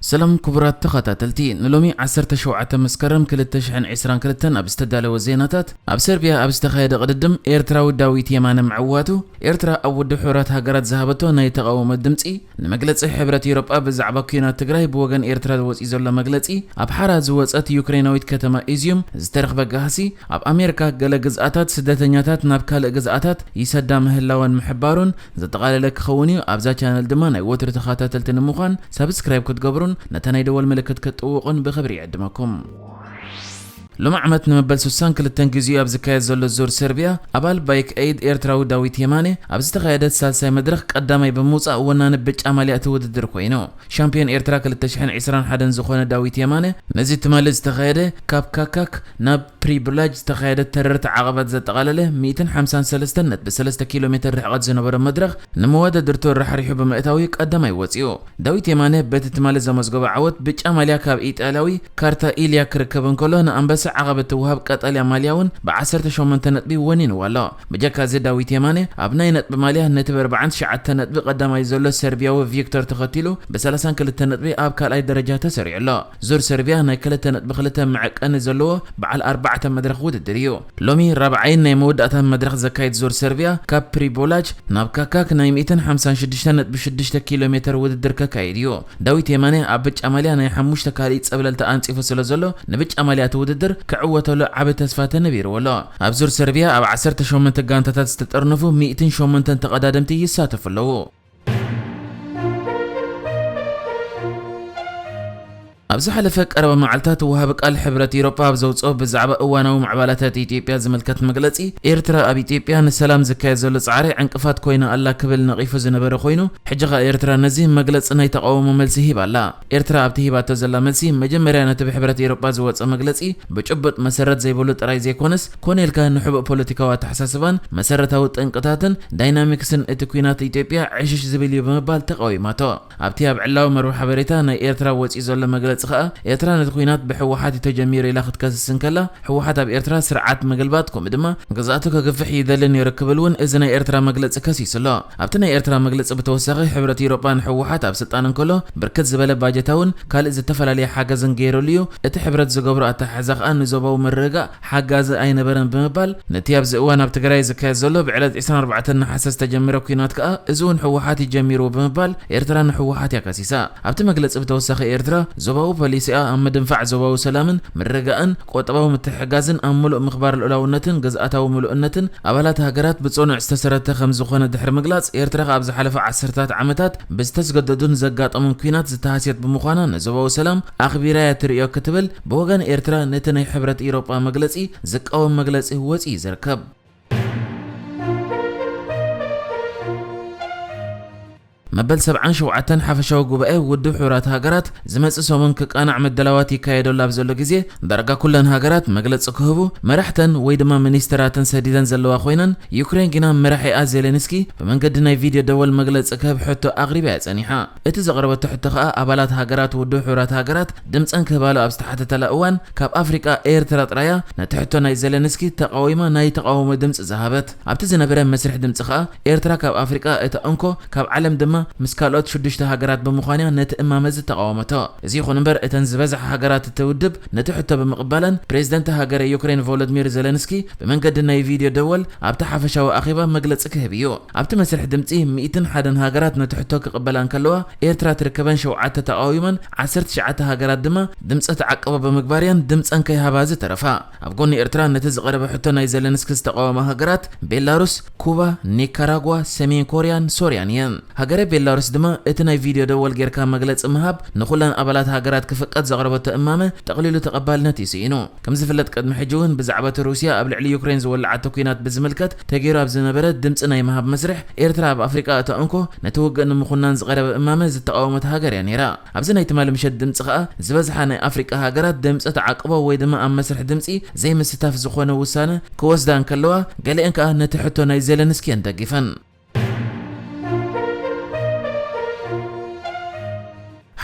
ሰላም ክቡራት ተኸታተልቲ፣ ንሎሚ ዓሰርተ ሸውዓተ መስከረም ክልተ ሽሕን ዕስራን ክልተን ኣብ ዝተዳለወ ዜናታት፣ ኣብ ሰርቢያ ኣብ ዝተኻየደ ቅድድም ኤርትራዊ ዳዊት የማነ ምዕዋቱ፣ ኤርትራ ኣብ ውድብ ሕቡራት ሃገራት ዝሃበቶ ናይ ተቓውሞ ድምጺ፣ ንመግለጺ ሕብረት ኤውሮጳ ብዛዕባ ኲናት ትግራይ ብወገን ኤርትራ ወጺኡ ዘሎ መግለጺ፣ ኣብ ሓራ ዝወጸት ዩክሬናዊት ከተማ ኢዝዩም ዝተረኽበ ጋህሲ፣ ኣብ ኣሜሪካ ገለ ግዝኣታት ስደተኛታት ናብ ካልእ ግዝኣታት ይሰዳ ምህላወን ምሕባሩን ዘጠቓለለ ክኸውን እዩ። ኣብዛ ቻነል ድማ ናይ ወትሩ ተኸታተልቲ ንምዃን ሳብስክራይብ ክትገብሩን ነታ ናይ ደወል ምልክት ክትጥውቑን ብኽብሪ ይዕድመኩም። ሎሚ ዓመት ንመበል ስሳን ክልተን ግዜኡ ኣብ ዝካየድ ዘሎ ዙር ሰርቢያ፣ ኣባል ባይክ ኤይድ ኤርትራዊ ዳዊት የማነ ኣብ ዝተኻየደ ሳልሳይ መድረኽ ቀዳማይ ብምውጻእ ወናኒ ብጫ ማልያ እቲ ውድድር ኮይኑ። ሻምፒዮን ኤርትራ ክልተ ሽሕን ዕስራን ሓደን ዝኾነ ዳዊት የማነ፣ ነዚ ትማሊ ዝተኻየደ ካብ ካካክ ናብ ፕሪብላጅ ዝተኻየደ ተረርቲ ዓቐባት ዘጠቓለለ ሚእትን ሓምሳን ሰለስተን ነጥቢ ሰለስተ ኪሎ ሜተር ርሕቐት ዝነበሮ መድረኽ፣ ንመወዳድርቱ ራሕሪሑ ብምእታው እዩ ቀዳማይ ወጺኡ። ዳዊት የማነ በቲ ትማሊ ዘመዝገቦ ዓወት ብጫ ማልያ ካብ ኢጣልያዊ ካርታ ኢልያ ክርከብ እንከሎ፣ ንኣንበሳ ዓቐብ እትወሃብ ቀጠልያ ማልያ እውን ብዓሰርተ ሸሞንተ ነጥቢ ወኒንዋ ኣሎ። ብጀካ እዚ ዳዊት የማነ ኣብ ናይ ነጥቢ ማልያ ነቲ ብኣርባዓን ትሽዓተ ነጥቢ ቀዳማይ ዘሎ ሰርቢያዊ ቪክቶር ተኸቲሉ ብሰላሳን ክልተ ነጥቢ ኣብ ካልኣይ ደረጃ ተሰሪዑ ኣሎ። ዙር ሰርቢያ ናይ ክልተ ነጥቢ ክልተ መዐቀኒ ዘለዎ በዓል ኣርባዕተ መድረኽ ውድድር እዩ። ሎሚ ራብዓይን ናይ መወዳእታን መድረኽ ዘካይድ ዙር ሰርቢያ ካብ ፕሪቦላጅ ናብ ካካክ ናይ ሚእትን ሓምሳን ሽዱሽተ ነጥቢ ሽዱሽተ ኪሎ ሜተር ውድድር ከካይድ እዩ። ዳዊት የማነ ኣብ ብጫ ማልያ ናይ ሓሙሽተ ካልእ ጸብለልታ ኣንጺፉ ስለ ዘሎ፣ ንብጫ ማልያ እቲ ውድድር ክዕወተሉ ዓቢ ተስፋ ተነቢርዎ ኣሎ። ኣብ ዙር ሰርቢያ ኣብ ዓሰርተ ሸሞንተ ጋንታታት ዝተጠርነፉ ሚእትን ሸሞንተን ተቐዳደምቲ ይሳተፉ ኣለዉ። ኣብ ዝሓለፈ ቀረባ መዓልታት ወሃቢ ቃል ሕብረት ኢሮጳ ኣብ ዘውጽኦ ብዛዕባ እዋናዊ ምዕባላታት ኢትዮጵያ ዝምልከት መግለጺ፣ ኤርትራ ኣብ ኢትዮጵያ ንሰላም ዝካየድ ዘሎ ጻዕሪ ዕንቅፋት ኮይና ኣላ ክብል ነቒፉ ዝነበረ ኮይኑ፣ ሕጂ ኸኣ ኤርትራ ነዚ መግለጺ ናይ ተቓውሞ መልሲ ሂባ ኣላ። ኤርትራ ኣብቲ ሂባቶ ዘላ መልሲ፣ መጀመርያ ነቲ ብሕብረት ኤውሮጳ ዝወጸ መግለጺ ብጭቡጥ መሰረት ዘይብሉ ጥራይ ዘይኮነስ፣ ኮነ ኢልካ ንሕቡእ ፖለቲካዊ ኣተሓሳስባን መሰረታዊ ጠንቅታትን ዳይናሚክስን እቲ ኲናት ኢትዮጵያ ዕሽሽ ዝብል እዩ ብምባል ተቓዊማቶ። ኣብቲ ኣብ ዕላዊ መርበብ ሓበሬታ ናይ ኤርትራ ወጺኡ ዘሎ መግለጺ ከኣ፣ ኤርትራ ነቲ ኲናት ብህወሓት እዩ ተጀሚሩ ኢላ ክትከስስ እንከላ፣ ህወሓት ኣብ ኤርትራ ስርዓት ምግልባጥ ከምኡ ድማ ግዝኣቱ ከግፍሕ ይደሊ ነይሩ ክብል እውን እዚ ናይ ኤርትራ መግለጺ ከሲሱ ኣሎ። ኣብቲ ናይ ኤርትራ መግለጺ ብተወሳኺ፣ ሕብረት ኤውሮጳ ንህወሓት ኣብ ስልጣን እንከሎ ብርክት ዝበለ ባጀታውን ካልእ ዝተፈላለየ ሓገዝን ገይሩሉ እዩ። እቲ ሕብረት ዝገብሮ ኣተሓሕዛ ከኣ ንዞባዊ ምርግጋእ ሓጋዚ ኣይነበረን ብምባል፣ ነቲ ኣብዚ እዋን ኣብ ትግራይ ዝካየድ ዘሎ ብዕለት ዕስራን ኣርባዕተን ነሓሰ ዝተጀመረ ኲናት ከኣ እዚ እውን ህወሓት እዩ ጀሚርዎ ብምባል ኤርትራ ንህወሓት እያ ከሲሳ። ኣብቲ መግለጺ ብተወሳኺ ኤርትራ ዞባዊ ፖሊሲኣ ኣብ ምድንፋዕ ዞባዊ ሰላምን ምርግጋእን ቁጠባዊ ምትሕግጋዝን ኣብ ምሉእ ምኽባር ልኡላውነትን ግዝኣታዊ ምሉእነትን ኣባላት ሃገራት ብጽኑዕ ዝተሰረተ ከም ዝኾነ ድሕሪ ምግላጽ፣ ኤርትራ ከኣ ኣብ ዝሓለፈ ዓሰርታት ዓመታት ብዝተስገደዱን ዘጋጠሙን ኲናት ዝተሃስየት ብምዃና ንዞባዊ ሰላም ኣኽቢራ እያ ትርእዮ ክትብል ብወገን ኤርትራ ነቲ ናይ ሕብረት ኢሮጳ መግለጺ ዝቃወም መግለጺ ወጺኡ እዩ ዝርከብ። መበል ሰብዓን ሸውዓተን ሓፈሻዊ ጉባኤ ውድብ ሕቡራት ሃገራት ዝመጽእ ሰሙን ክቃናዕ ምድላዋት ይካየደሉ ኣብ ዘሎ ግዜ፣ ዳርጋ ኩለን ሃገራት መግለጺ ክህቡ መራሕተን ወይ ድማ ሚኒስተራተን ሰዲደን ዘለዋ ኮይነን፣ ዩክሬን ግና መራሒኣ ዜሌንስኪ ብመንገዲ ናይ ቪድዮ ደወል መግለጺ ክህብ ሕቶ ኣቕሪባ እያ ጸኒሓ። እቲ ዘቕረበቶ ሕቶ ከኣ ኣባላት ሃገራት ውድብ ሕቡራት ሃገራት ድምጸን ክህባሉ ኣብ ዝተሓተተላ እዋን፣ ካብ ኣፍሪቃ ኤርትራ ጥራያ ነቲ ሕቶ ናይ ዜሌንስኪ ተቓዊማ ናይ ተቓውሞ ድምጺ ዝሃበት። ኣብቲ ዝነበረ መስርሕ ድምጺ ከኣ ኤርትራ ካብ ኣፍሪቃ እታ እንኮ፣ ካብ ዓለም ድማ ምስ ካልኦት ሽዱሽተ ሃገራት ብምዃን እያ ነቲ እማመ ዝተቓወመቶ። እዚ ይኹን እምበር እተን ዝበዝሓ ሃገራት እቲ ውድብ ነቲ ሕቶ ብምቕባለን ፕሬዝደንት ሃገረ ዩክሬን ቮሎድሚር ዜሌንስኪ ብመንገዲ ናይ ቪድዮ ደወል ኣብቲ ሓፈሻዊ ኣኼባ መግለጺ ክህብ እዩ። ኣብቲ መስርሕ ድምጺ ሚእትን ሓደን ሃገራት ነቲ ሕቶ ክቕበላ እንከለዋ፣ ኤርትራ ትርከበን ሸውዓተ ተቓዊመን ዓሰርተ ትሽዓተ ሃገራት ድማ ድምጸ ተዓቅቦ ብምግባር እየን ድምጸን ከይሃባ ዝተረፋ። ኣብ ጎኒ ኤርትራ ነቲ ዝቐረበ ሕቶ ናይ ዘለንስኪ ዝተቓወማ ሃገራት ቤላሩስ፣ ኩባ፣ ኒካራጓ፣ ሰሜን ኮርያን ሶርያን እየን። ሃገረ ቤላሩስ ድማ እቲ ናይ ቪድዮ ደወል ጌርካ መግለጺ ምሃብ ንኹለን ኣባላት ሃገራት ክፍቀድ ዘቕረበቶ እማመ ጠቕሊሉ ተቐባልነት እዩ ስኢኑ። ከም ዝፍለጥ ቅድሚ ሕጂ እውን ብዛዕባ እቲ ሩስያ ኣብ ልዕሊ ዩክሬን ዝወለዓቶ ኲናት ብዝምልከት ተገይሩ ኣብ ዝነበረ ድምጺ ናይ ምሃብ መስርሕ ኤርትራ ኣብ ኣፍሪቃ እታ እንኮ ነቲ ውግእ ንምኹናን ዝቐረበ እማመ ዝተቓወመት ሃገር እያ ነይራ። ኣብዚ ናይ ትማሊ ምሸት ድምጺ ከኣ ዝበዝሓ ናይ ኣፍሪቃ ሃገራት ድምጺ ተዓቅቦ ወይ ድማ ኣብ መስርሕ ድምጺ ዘይምስታፍ ዝኾነ ውሳነ ክወስዳ እንከለዋ፣ ገሊአን ከኣ ነቲ ሕቶ ናይ ዜለንስኪ እየን ደጊፈን።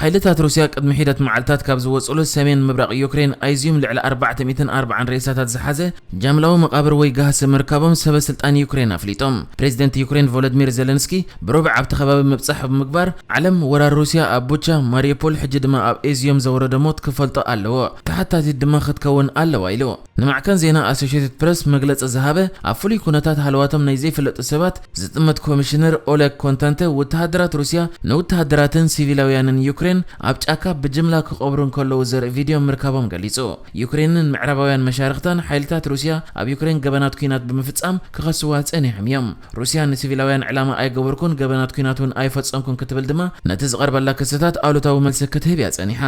ሓይልታት ሩስያ ቅድሚ ሒደት መዓልታት ካብ ዝወጽሉ ሰሜን ምብራቕ ዩክሬን ኣይዝዩም ልዕሊ ኣርባዕተ ሚእትን ኣርባዓን ሬሳታት ዝሓዘ ጃምላዊ መቓብር ወይ ጋህሲ ምርካቦም ሰበ ስልጣን ዩክሬን ኣፍሊጦም። ፕሬዚደንት ዩክሬን ቮሎዲሚር ዜለንስኪ ብሮብዕ ኣብቲ ከባቢ ምብጻሕ ብምግባር፣ ዓለም ወራር ሩስያ ኣብ ቡቻ፣ ማሪዮፖል፣ ሕጂ ድማ ኣብ ኤዝዮም ዘወረዶ ሞት ክፈልጦ ኣለዎ፣ ተሓታቲት ድማ ክትከውን ኣለዋ ኢሉ። ንማዕከን ዜና ኣሶሽየትድ ፕረስ መግለጺ ዝሃበ ኣብ ፍሉይ ኩነታት ሃለዋቶም ናይ ዘይፍለጡ ሰባት ዝጥመት ኮሚሽነር ኦለግ ኮንታንተ፣ ወተሃደራት ሩስያ ንወተሃደራትን ሲቪላውያንን ዩክሬን ኣብ ጫካ ብጅምላ ክቐብሩ እንከለዉ ዘርኢ ቪድዮ ምርካቦም ገሊጹ። ዩክሬንን ምዕራባውያን መሻርኽታን ሓይልታት ሩስያ ኣብ ዩክሬን ገበናት ኲናት ብምፍጻም ክኸስዋ ጸኒሖም እዮም። ሩስያ ንሲቪላውያን ዕላማ ኣይገበርኩን፣ ገበናት ኲናት እውን ኣይፈጸምኩን ክትብል ድማ ነቲ ዝቐርበላ ክስታት ኣሉታዊ መልሲ ክትህብ እያ ጸኒሓ።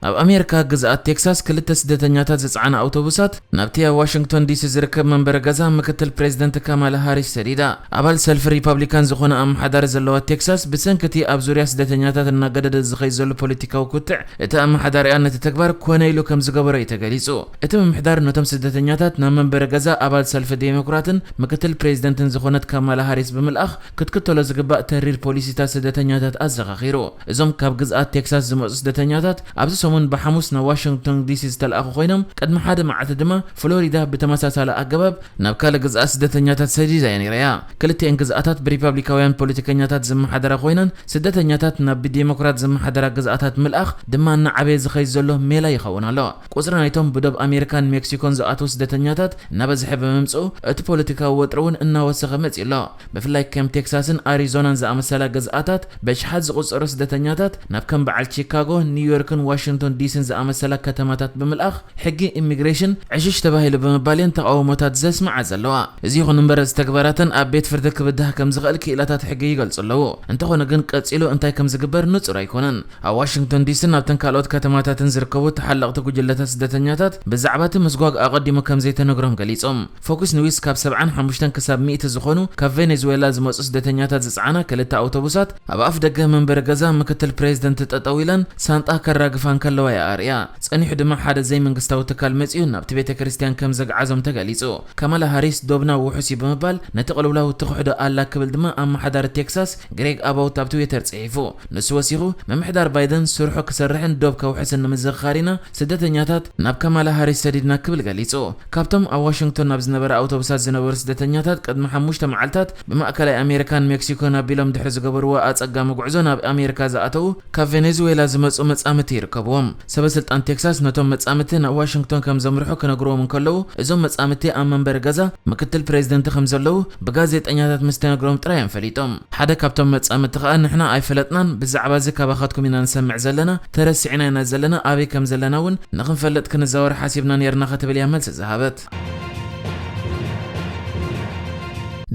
ኣብ ኣሜሪካ ግዝኣት ቴክሳስ ክልተ ስደተኛታት ዝጸዓና ኣውቶቡሳት ናብቲ ኣብ ዋሽንግቶን ዲሲ ዝርከብ መንበሪ ገዛ ምክትል ፕሬዚደንት ካማላ ሃሪስ ሰዲዳ። ኣባል ሰልፊ ሪፓብሊካን ዝኾነ ኣመሓዳሪ ዘለዋ ቴክሳስ፣ ብሰንኪ እቲ ኣብ ዙርያ ስደተኛታት እናገደደ ዝኸይድ ዘሎ ፖለቲካዊ ክትዕ፣ እቲ ኣመሓዳሪኣ ነቲ ተግባር ኮነ ኢሉ ከም ዝገበሮ እዩ ተገሊጹ። እቲ ምምሕዳር ነቶም ስደተኛታት ናብ መንበሪ ገዛ ኣባል ሰልፊ ዴሞክራትን ምክትል ፕሬዚደንትን ዝኾነት ካማላ ሃሪስ ብምልኣኽ ክትክተሎ ዝግባእ ተሪር ፖሊሲታት ስደተኛታት ኣዘኻኺሩ። እዞም ካብ ግዝኣት ቴክሳስ ዝመጹ ስደተኛታት ኣብዚ ሰሙን ብሓሙስ ናብ ዋሽንግቶን ዲሲ ዝተለኣኹ ኮይኖም፣ ቅድሚ ሓደ መዓልቲ ድማ ፍሎሪዳ ብተመሳሳሊ ኣገባብ ናብ ካልእ ግዝኣት ስደተኛታት ሰዲዳ እያ ነይራ እያ። ክልቲኤን ግዝኣታት ብሪፓብሊካውያን ፖለቲከኛታት ዝመሓደራ ኮይነን፣ ስደተኛታት ናብ ብዴሞክራት ዝመሓደራ ግዝኣታት ምልኣኽ ድማ እናዓበየ ዝኸይድ ዘሎ ሜላ ይኸውን ኣሎ። ቁጽሪ ናይቶም ብዶብ ኣሜሪካን ሜክሲኮን ዝኣትዉ ስደተኛታት እናበዝሐ ብምምጽኡ፣ እቲ ፖለቲካዊ ወጥሪ እውን እናወሰኸ መጺኡ ኣሎ። ብፍላይ ከም ቴክሳስን ኣሪዞናን ዝኣመሰላ ግዝኣታት፣ በሽሓት ዝቑጸሩ ስደተኛታት ናብ ከም በዓል ቺካጎ፣ ኒውዮርክን ዋሽንግቶን ዲሲን ዝኣመሰላ ከተማታት ብምልኣኽ፣ ሕጊ ኢሚግሬሽን ዕሽሽ ተባሂሉ ብምባል እየን ተቓውሞታት ዘስምዓ ዘለዋ። እዚ ይኹን እምበር፣ እዚ ተግባራተን ኣብ ቤት ፍርዲ ክብዳህ ከም ዝኽእል ክኢላታት ሕጊ ይገልጹ ኣለዉ። እንተኾነ ግን፣ ቀጺሉ እንታይ ከም ዝግበር ንጹር ኣይኮነን። ኣብ ዋሽንግቶን ዲሲን ኣብተን ካልኦት ከተማታትን ዝርከቡ ተሓለቕቲ ጉጅለታት ስደተኛታት ብዛዕባ እቲ ምስጓግ ኣቐዲሙ ከም ዘይተነግሮም ገሊጾም። ፎክስ ኒውስ ካብ ሰብዓን ሓሙሽተን ክሳብ ሚእቲ ዝኾኑ ካብ ቬኔዙዌላ ዝመጹ ስደተኛታት ዝጸዓና ክልተ ኣውቶቡሳት ኣብ ኣፍ ደገ መንበሪ ገዛ ምክትል ፕሬዚደንት ጠጠው ኢለን ሳንጣ ከራግፋ እንከለዋ እያ ኣርእያ። ጸኒሑ ድማ ሓደ ዘይመንግስታዊ ትካል መጺኡ ናብቲ ቤተ ክርስቲያን ከም ዘግዓዞም ተገሊጹ። ካማላ ሃሪስ ዶብና ውሑስ እዩ ብምባል ነቲ ቅልውላው ትኽሕዶ ኣላ ክብል ድማ ኣመሓዳሪ ቴክሳስ ግሬግ ኣባውት ኣብ ትዊተር ጽሒፉ። ንሱ ወሲኹ፣ ምምሕዳር ባይደን ስርሑ ክሰርሕን ዶብ ከውሕስን ንምዝኽኻር ኢና ስደተኛታት ናብ ካማላ ሃሪስ ሰዲድና ክብል ገሊጹ። ካብቶም ኣብ ዋሽንግቶን ኣብ ዝነበረ ኣውቶቡሳት ዝነበሩ ስደተኛታት ቅድሚ ሓሙሽተ መዓልታት ብማእከላይ ኣሜሪካን ሜክሲኮን ኣቢሎም ድሕሪ ዝገበርዎ ኣጸጋሚ ጉዕዞ ናብ ኣሜሪካ ዝኣተዉ ካብ ቬኔዙዌላ ዝመጹ መጻምድቲ ይርከብዎም። ሰበ ስልጣን ቴክሳስ ነቶም መጻምድቲ ናብ ዋሽንግቶን ከም ዘምርሑ ክነግርዎም እንከለዉ፣ እዞም መጻምድቲ ኣብ መንበሪ ገዛ ምክትል ፕሬዚደንት ከም ዘለዉ ብጋዜጠኛታት ምስ ተነግሮም ጥራይ እዮም ፈሊጦም። ሓደ ካብቶም መጻምድቲ ከኣ፣ "ንሕና ኣይፈለጥናን፣ ብዛዕባ እዚ ካባኻትኩም ኢና ንሰምዕ ዘለና፣ ተረሲዕና ኢና ዘለና፣ ኣበይ ከም ዘለና እውን ንኽንፈልጥ ክንዛወር ሓሲብና ነይርና" ክትብል እያ መልሲ ዝሃበት።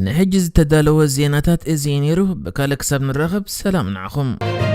ንሕጂ ዝተዳለወ ዜናታት እዚ እዩ ነይሩ። ብካልእ ክሳብ ንራኸብ፣ ሰላም ንዓኹም።